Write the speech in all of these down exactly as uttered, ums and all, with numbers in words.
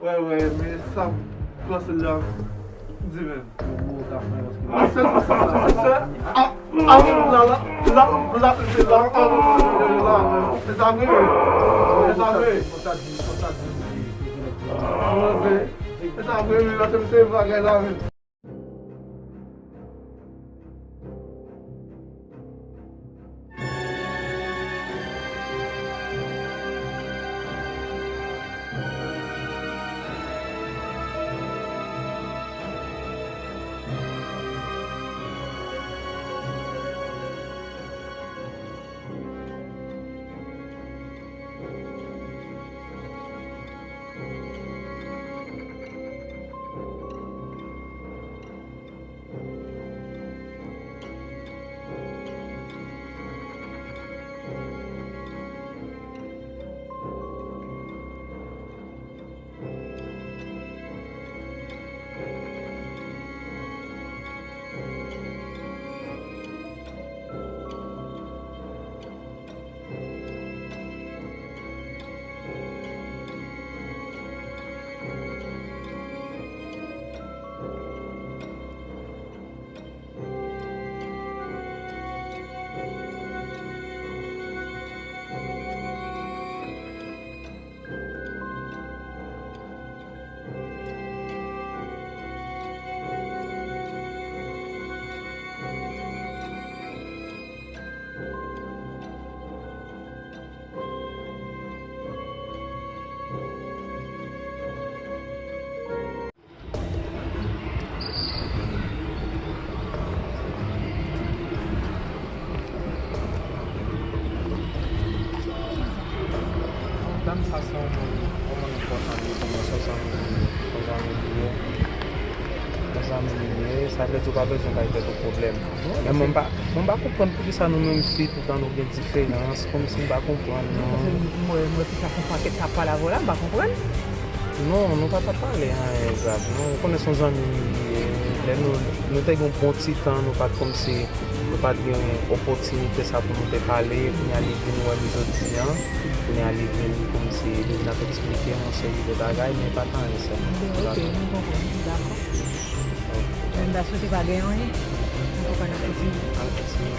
Wè, wè, men sa m panse la di menm. Mwen se, se, se, se, se, a, a, la, la, la, la, la, la, la, se sa vre, se sa vre. Mwen se, se sa vre, wi, paske se bagay la, men. Dam sa se yon moun, yon moun enpòtan li ye pou mwen, se yon zanmi m li ye, se yon zanmi m li ye. Yon zanmi m li ye, sa vle di w pa bezwen bay tèt ou pwoblèm. Men mwen m pa, mwen m pa konprann poukisa nou menm fi toutan nou gen diferans, kòmsi m pa konprann non. Mwen, mwen ki sa fè yon pakèt k ap pale avè w la, m pa konprann. Non, nou pa t ap pale anyen grav non. Ou konnen se yon zanmi m li ye. Lè nou, nou te gen yon bon ti tan, nou pa t kòmsi, nou pa t gen opòtinite sa pou nou te pale. Kounye a li vin wè m jodi a. Kounye a li vin kòmsi li vin ap eksplike yon seri de bagay, men pa t anyen sèlman. Ok, mwen konprann. Dakò. Ok. M ta swete pa gen anyen. Antouka, n ap kontinye. N ap kontinye.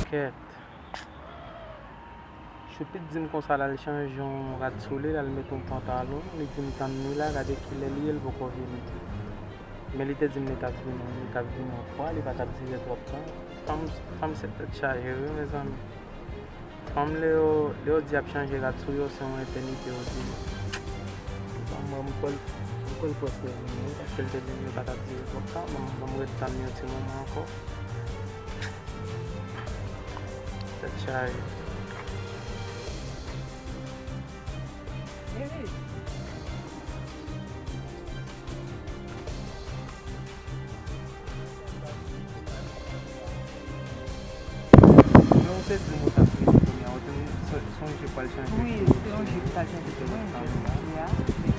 Kèt. Choupit di m konsa l al chanje yon rad sou li, l al met yon pantalon, li di m tann li la, gade kilè li ye, l poko vini. Men li te di m li t ap vini, li t ap vini yon fwa, li pa t ap dire twòp tan. Fanm, fanm se tèt chaje wi, mezanmi. Fanm lè yo, lè yo di y ap chanje rad sou yo, se yon etènite yo di. Bon, mwen, m kwè l, m kwè l prèske vini wi, paske l te di m li pa t ap dire twòp tan, bon, bon, m ret tann yon ti moman ankò. Tèt chaje. Men ou te di m ou t ap vini kounye a, ou te sonje pral chanje. Wi, se yon jip m pral chanje pou mwen, jis, ya.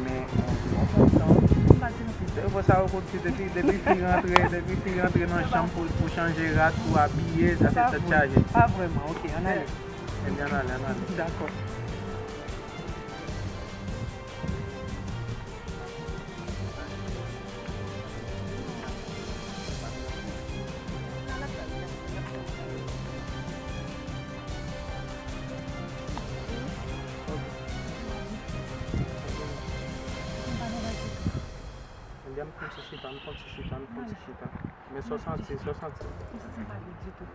Men, bon, m kontan. M pa di nou plis. Se pou sa ou konn di depi, depi fi rantre, depi fi rantre nan chanm pou, pou chanje rad, pou abiye, sa se tèt chaje. Pa vrèman, ok, ann ale. Ebyen, ann ale, ann ale. Dakò. M fè yon ti chita, m fè yon ti chita, m fè yon ti chita. Men sa w santi, sa w santi. M santi m pa byen ditou.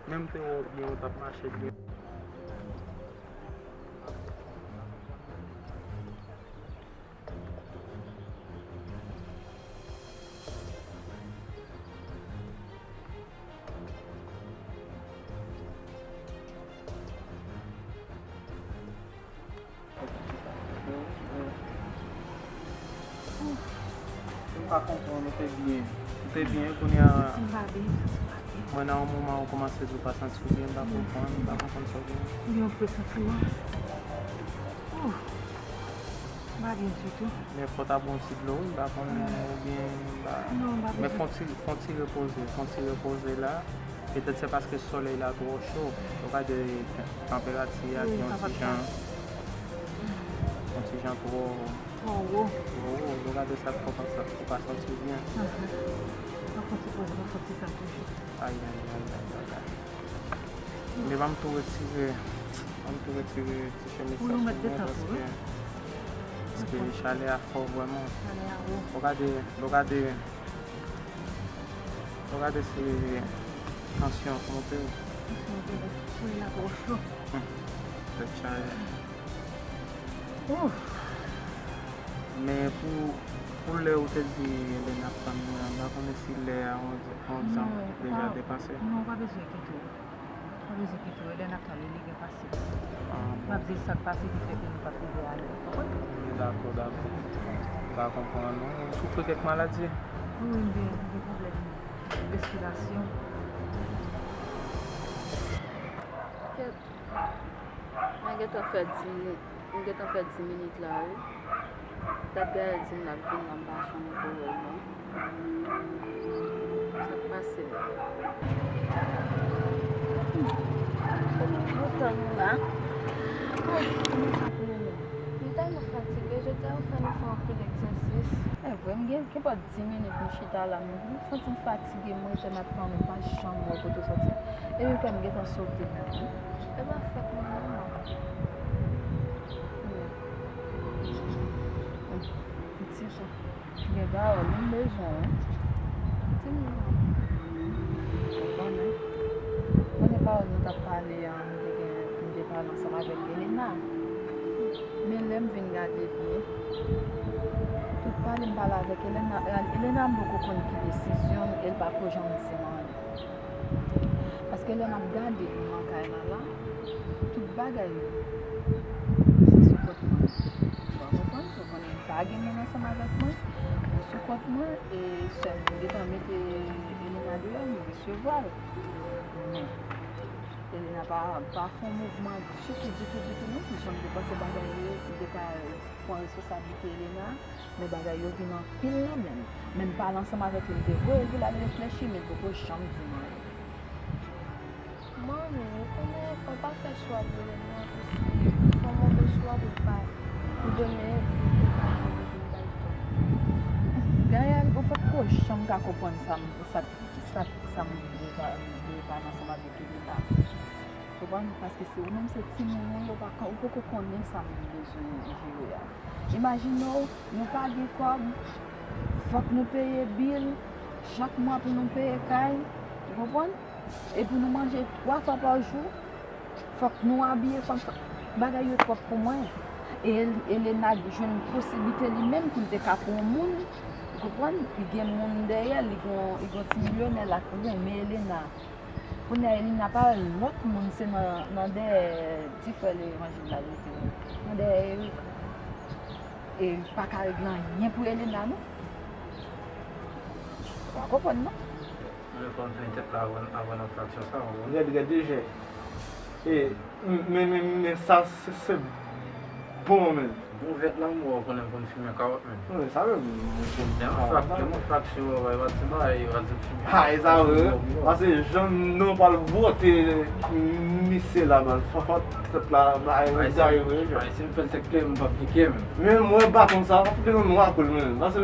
Menm te wè w byen, w t ap mache byen. M pa konprann, ou te byen. Ou te byen, kounye a, mwen nan yon moman ou kòmanse di w pa santi w byen, m pa konprann, m pa konprann sa w gen. Ou gen yon presantiman. Ou, m pa byen ditou. Men fò w ta bwè yon ti dlo, wi, m pa konn oubyen, m pa. Non, m pa bezwen. Men fò w ti, fò w ti repoze, fò w ti repoze la. Petèt se paske solèy la twò cho. Ou gade tanperati a ki yon ti jan, yon ti jan twò, twò wo. Twò wo. Ou gade sa, fò w pa, fò w pa santi w byen. Mwen fò ti poze, mwen fò ti sa toujou. Ay, ay, ay, ay, ay, ay. Men ban m tou retire, ban m tou retire ti chemiz sa sou mwen paske, paske chalè a fò vrèman. Chalè a wo. Ou gade, ou gade. Ou gade si tansyon an monte. Tansyon monte, solèy la twò cho. Hmm. Tèt chaje. Ouf. Men pou, pou lè ou te di Elena ap tann mwen an, m pa konnen si lè a, on, on jan deja depase. Non, ou pa bezwen enkyete w. Ou pa bezwen enkyete w, Elena ap tann ou, li byen pase. M ap di l sa k pase ki fè ke nou p ap rive alè. Konprann? Dakò, dakò. M pa konprann non. Ou soufri kèk maladi? Wi, m gen, m gen pwoblèm respirasyon. Kèt. Mwen gentan fè di, m gentan fè di minit la, wi. Dat Gaël di m l ap vin la, m pa janm ankò wè l non. Sa k pase menm? Lontan nou la. Ay, kòman sa pou nou menm? M tèlman fatige, jodi a ou fè nou fè anpil egzèsis. E vre, m gen, gen pa di minit m chita la, m santi m fatige, m rete m ap tann ou, m pa janm wè kote w soti. Epi kè m gentan sote menm wi. E pa fòt mwen non, non. Piti jan. Gen pawòl m bezwen wi. Di m non. Ou konnen. Konnen pawòl nou t ap pale an, m te gen, m te pale ansanm avèk Elena. Men lè m vin gade byen, tout pale m pale avèk Elena, Elena m poko konn ki desizyon l, e l pako janm di m anyen. Paske lè m ap gade m nan kay la la, tout bagay yo, se sou kont mwen. Ou konprann? Ou konnen m pa gen moun ansanm avèk mwen, men sou kont mwen, e sè m gentan mete Elena deyò, m resevwa l. Men, Elena pa, pa fè yon mouvman ditou, ditou, ditou non. Jan m te panse bagay yo, m te ka pran responsablite Elena, men bagay yo vin anpil nan men m. Men m pale ansanm avèk li, m te voye l pou l al reflechi, men l poko janm di m anyen. Manmi, ou konnen fò w pa fè chwa pou Elena, paske fè yon move chwa pou l pa, pou demen li te ka vin bay tò. Gaëlle, ou potko janm ka konprann sa m, sa, sa, sa m vle pa, m vle pale ansanm avèk Elena. Konprann? Paske se ou menm, se timoun ou ye, ou pa, ou poko konnen sa moun bezwen jere a. Imajine w, nou pa gen kòb, fòk nou peye bil, chak mwa pou nou peye kay, ou konprann? E pou nou manje twa fwa pa jou, fòk nou abiye, fòk, fòk, bagay yo twòp pou mwen. E El-, Elena jwenn posiblite li menm pou l te ka pran yon moun, ou konprann? Li gen moun dèyè l, li gen, li gen yon ti milyonè l ap renmen Elena. Kounye a, Elena pa wè lòt moun, se nan, nan dèyè ti frè Levanjil la l rete. Nan dèyè Eric. Eric pa ka regle anyen pou Elena, non. Ou pa konprann, non. Mwen fò m plen tèt la avan, avan nan fraksyon sa, ou konprann? Gad, gad, de jè. E, men, men, men sa, se, se bon, men. Bon vèt lanmou a, ou konnen m konn fimen kawòt menm. Wi, sa menm. Lè yon frak-, lè yon fraksyon, ou pa ti bay, ou pa ti fimen. Ha, e sa vre. Paske jan nou pral bwote misye la, man. Fò, fò tèt la, bay, bay, wi. Ay, si m fè l tèt klè, m p ap gen kè menm. Men mwen baton sa, pa fout nan nwa kou l menm. Paske,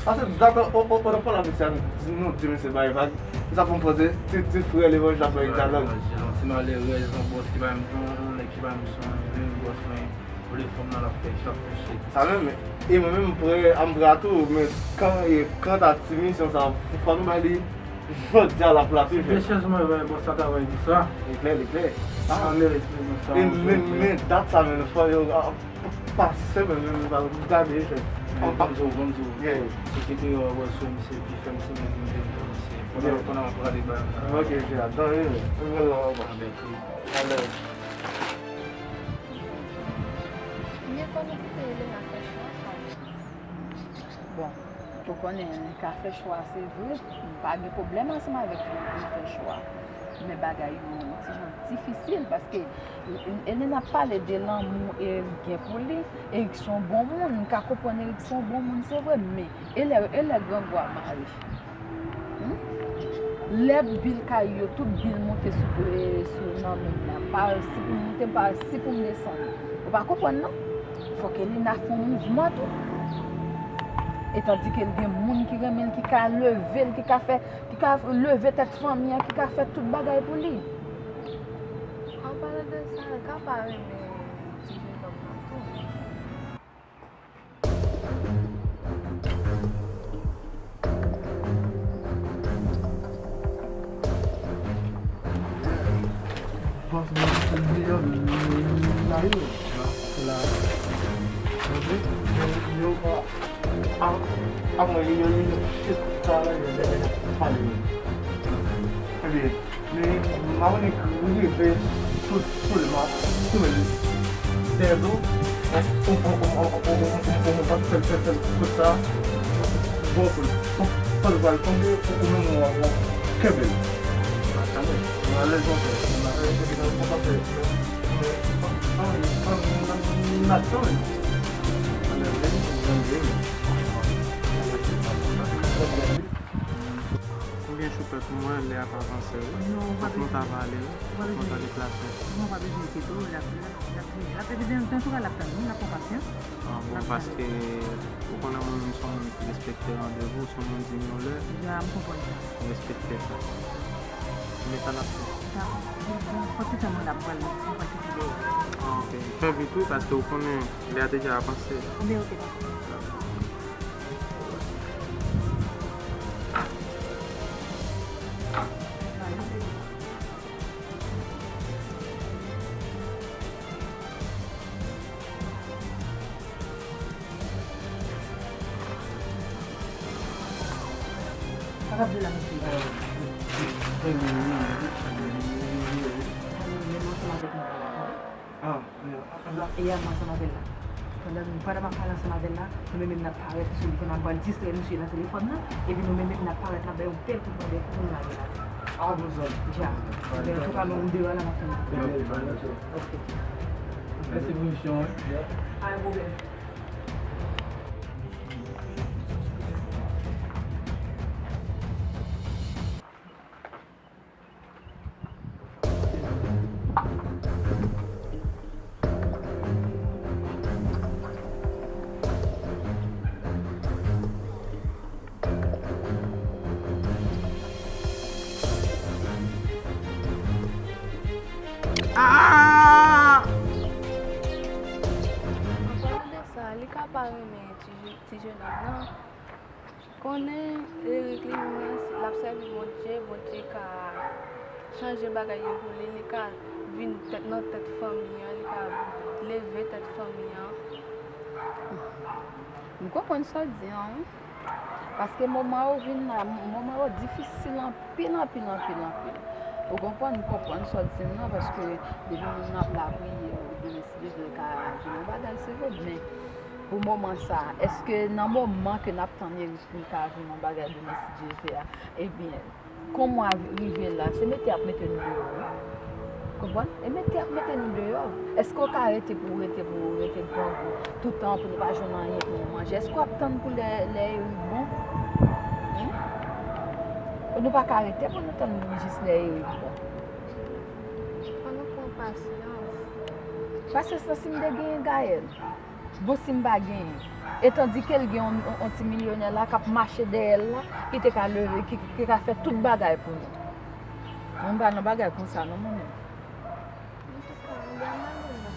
paske dat o, o, o, nan pale misye a, nou di misye bay vag. Misye ap pran pòz ti, ti frè levanjil ap fè dyalòg. Yon ti malerèz, yon bòs ki bay m, yon, yon nèg ki bay m son, yon bòs mwen. Lè fanm nan l ap fè, l ap fè chèk. Sa menm, e mwen menm m prè, m prè a tou, men kan, e, kanta ti misyon sa, fò nou ba li jodi a l ap la toujou. Deschèzman, bòs la travay pou sa. Li klè, li klè. Sa mèt pou sa. E men, men dat sa menm, fò yo, a, pase, men, men, men, gade, fè. Ban m di w, ban m di w. Yeah. Sou ki te yo, bòs yo, misye ki fè m simen pou m te vin misye. Pandan, pandan m ap prale ba yo. Ok, ok, atann, wi. Alè. Ebyen, fò nou kite Elena fè chwa pa l. Bon, ou konnen, li ka fè chwa, se vre. M pa gen pwoblèm ansanm avèk li pou l fè chwa. Men bagay yo yon ti jan difisil, paske Elena ap pale de lanmou Eric gen pou li. Eric se yon bon moun, m ka konprann Eric se yon bon moun, se vre, men e lè, e lè grangou a mare? Hmm? Lè bil kay yo, tout bil monte sou, eh, sou nan men m nan. Pa resi pou m monte, pa resi pou m desann. Ou pa konprann, non? Fòk Elena fè yon mouvman tou. E tandike l gen moun ki renmen l, ki ka leve l, ki ka fè, ki ka leve tèt fanmi an, ki ka fè tout bagay pou li. An palan de sa, l ka pa renmen ti jenòm nan tou. Bòs mwen se deyò la yo. La. Yo pa. A, a mwen, yo, yo, yo, se sa la, yo, yo, yo, pale. Ebyen, men, m ap rive sou, sou li, m ap tounen dèyè do, on, on, on, on, on, on, on, on, fè, fè, fè, kout sa, bon kout, fò, fò l pral tonbe, ou, ou menm, w ap, w ap kenbe l. Alèz, monchè, m ap fè, m ap fè, m ap fè, m ap fè, m ap fè, m ap fè, m ap fè. Konbyen choupèt mwen lè ap avanse wi. Non, fòk nou ta pale wi. Fòk nou ta deplase. Non, pa bezwen enkyete w, l ap, l ap, l ap vini. L ap vini, antouka l ap tann nou, l ap pran pasyans. Ah, bon, paske ou konnen mwen menm se yon moun ki respekte randevou, se yon moun di m yon lè. Ja, m konprann sa. M respekte sa. Men sa n ap fè. Dakò. Fòk se tan mwen l ap pral, mwen pral kite dèyè. Ah, ok. Fè vit wi, paske ou konnen lè a deja avanse. Ebyen, ok, dakò. Sa k ap di la, mesye? Mwen menm ansanm avèk nou. Ah, yeah. Yè a m ansanm avè l la. Pandan, pandan m ap pale ansanm avè l la, nou menm menm n ap parèt sou li, pandan m pral distrè misye nan telefòn nan, epi nou menm menm n ap parèt, n ap bay yon bèl kout bò pou nou lage la. Ah, bon, zòn. Ja. Ben, antouka, men m deyò la, m ap tann ou. Ok. Mèsi pou misyon an. Pa gen pwoblèm. Ah! An palan de sa, li ka pa renmen ti, ti jenòm nan. Konnen Eric li menm nan, l ap sèvi Bondye, Bondye ka chanje bagay yo pou li, li ka vin tèt nan tèt fanmi an, li ka leve tèt fanmi an. M konprann sa w di an, wi. Paske moman yo vin la, moman yo difisil anpil, anpil, anpil, anpil. Ou konprann, m konprann sa w di m nan, paske depi moun nan ap lapriyè, ou demen si Dye vle, l ka jwenn yon bagay, se vre, men pou moman sa, èske nan moman ke n ap tann Eric, pou l ka vin yon bagay demen si Dye vle a, ebyen, kon mwa rive la, se mete y ap mete nou deyò, wi. Konprann? E mete y ap mete nou deyò. Èske w ka rete pou w rete, pou w rete grangou toutan, pou nou pa jwenn anyen pou nou manje? Èske w ap tann pou lè, lè Eric bon? Hen? Nou pa ka rete pou nou tann jis lè Eric bon. Fò nou pran pasyans. Pasyans lan, si m te genyen Gaëlle. Bon, si m pa genyen. E tandike l gen yon, yon, yon ti milyonè la k ap mache dèyè l la, ki te ka leve, ki, ki, ki ka fè tout bagay pou nou. Mwen m pa nan bagay konsa non, mwen menm. Antouka, m gen mal ou non.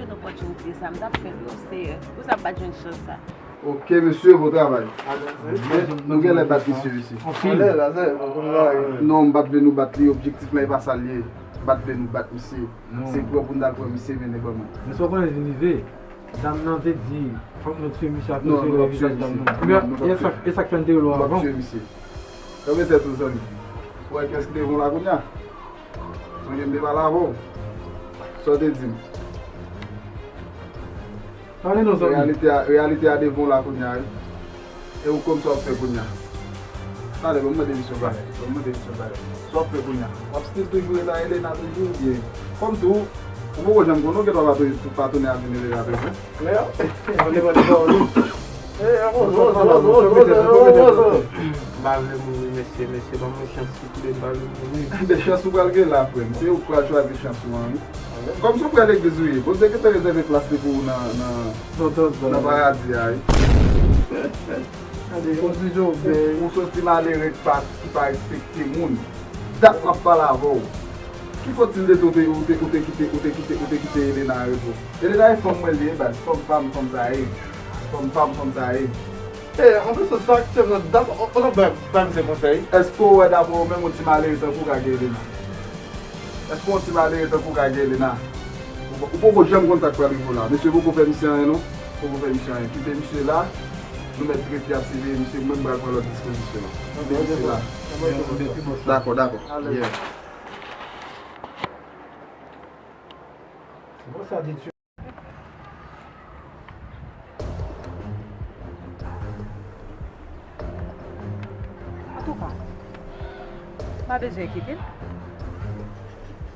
jwenn opòtinite sa, m t ap fè l, wi, Seyè. Pou sa m pa t jwenn chans sa. Ok, mesye, bon travay. Nou genlè bat misye isi. Anpil. Non, m pa t vle nou bat li, objektif la e pa sa l ye. M pa t vle nou bat misye. Se pran pou n t al pran misye, mennen ban mwen. Men sa w konnen vin rive. Dam nan te di, fòk nou tiye misye ak misye wè vizaj dam nan. E sa k fè n te rele w avan. Tiye misye. Kanpe tèt ou, zanmi. Ou wè kiyès ki devan w la kounye a? Sonje m te pale avè w. Sa w te di m? Pale non, zanmi. Reyalite a, reyalite a devan w la kounye a, wi. E ou konn sa w ap fè kounye a. Talè, ban m mande misye yon bagay. Ban m mande misye yon bagay. Sa w ap fè kounye a? W ap still toujou rele Elena toujou oubyen? Kòmsi ou, ou poko janm konnen, ou gendwa pa tou-, pa tounen ap vin rele l apre, wi. Mande, mande, mande. M pa vle mouri, mesye, mesye, ban mwen chans, souple, m pa vle mouri. De chans ou pral gen la, frè m. Se ou k pral chwazi chans ou an, wi. Kòmsi ou kwè legliz ou ye. Bondye gentan rezève plas li pou ou nan, nan, nan paradi a, wi. Ou, ou se yon ti malere ki pa, ki pa respekte moun. Dat m ap pale avè w. Ki fòt si m te, ou te, ou te, ou te kite, ou te kite, ou te kite Elena repo? Elena e fanm mwen li ye, baz. Fanm pa m, fanm sa ye. Fanm pa m, fanm sa ye. E, anplis, sa aktyèlman, dap-, o, o, non, bay, bay misye konsèy. Èske w wè, daprè w menm, yon ti malere tankou w ka gen Elena? Èske yon ti malere tankou w ka gen Elena? Ou, ou poko janm konn sa k pral rive w la. Mesye poko fè misye anyen, non. Poko fè misye anyen. Kite misye la. Nou mèt rete ap siveye misye. Mwen, m pral pran lòt dispozisyon. Kite misye la. Dakò, dakò. Antouka, m pa bezwen enkyete m.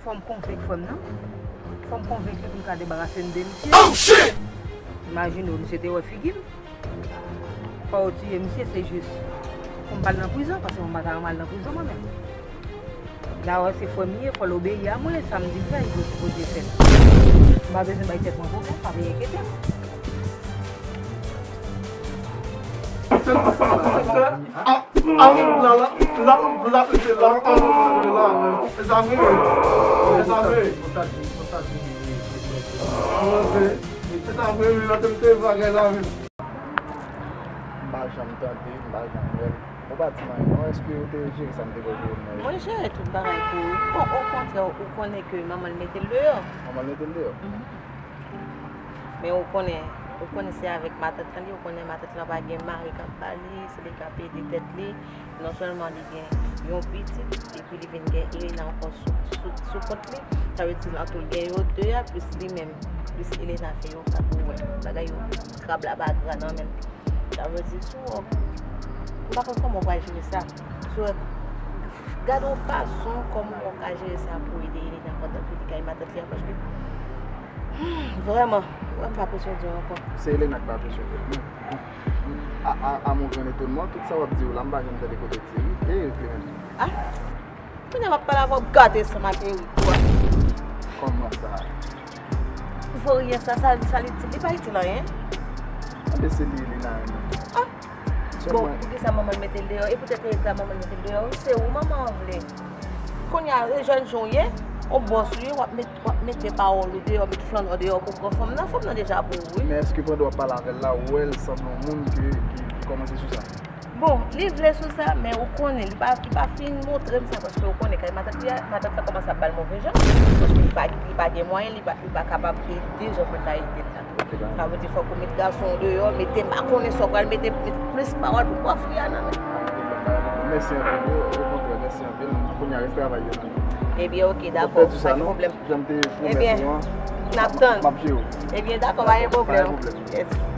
Fò m konvenk frè m nan. Fò m konvenk li pou m ka debarase m de misye. Imajine w, misye te wè figi m. Fò yo tiye misye, se jis pou m pa al nan prizon, paske mwen pa ta renmen al nan prizon mwen menm. Dayè se frè m li ye, fò l obeyi a mwen, sa m di l fè, li sipoze fè l. M pa bezwen bay tèt mwen pwoblèm, pa vin enkyete m. M pa janm tande, m pa janm wè l. Ou pa di m anyen non, èske ou te jere sa m te voye pou ou nan? Mwen jere tout bagay pou ou. Bon, okontrè, ou konnen ke manman l mete l deyò. Manman l mete l deyò? Men ou konnen, ou konnen se avèk matant lan li, ou konnen matant lan pa gen mari k ap ba li, se li k ap ede tèt li. Non sèlman li gen yon pitit, epi li vin gen Elena ankò sou, sou, sou kont li. Sa vle di, nan tou l gen yo de a, plis li menm, plis Elena fè yo kat, ou wè bagay yo, krab la pa gra nan men l. Sa vle di, si w, m pa konn kòman w pral jere sa. Si w, gade yon fason kòman w ka jere sa pou ede Elena pandan ke li kay matant li a, paske, hmm, vrèman, wè m pa presyon di w ankò. Se Elena k pa presyon di w. A, a, a mon grand étonnement, tout sa w ap di yo la, m pa janm tande kote w di yo, wi. E Clementine? Ah! Kounye a m ap pale avè w, w ap gate san materik ou a. Kòman sa? Voryen sa, sa, sa l itil? Li pa itil anyen. Enben, se li, li nan renmen. Ah! Bon, poukisa manman l mete l deyò? E poutèt Erika manman l mete l deyò, wi, se ou manman an vle. Kounye a, e jèn jan w ye, yon bòs ou ye, w ap met, w ap mete pawòl ou deyò, met flannè w deyò pou w pran fanm nan. Fanm nan deja pou ou, wi. Men èske pandan w ap pale avè l la, ou wè l sanble yon moun ki, ki, ki kòmanse sou sa? Bon, li vle sou sa, men ou konnen, li pa, li pa fin montre m sa, paske ou konnen, kay matant li a, matant la kòmanse ap ba l move jan, paske li pa, li pa gen mwayen, li pa, li pa kapab ede jan pou l ta ede l la. Sa vle di fòk ou met gason w deyò, mete m pa konnen sa w pral mete, mete plis pawòl pou pòv fi a nan men. Mèsi anpil, okontrè, mèsi anpil. Kounye a, rès travay yo nan men. Ebyen, oke, dakò, pa gen pwoblèm. Ebyen, n ap tann. Ebyen, dakò, pa gen pwoblèm. Yes.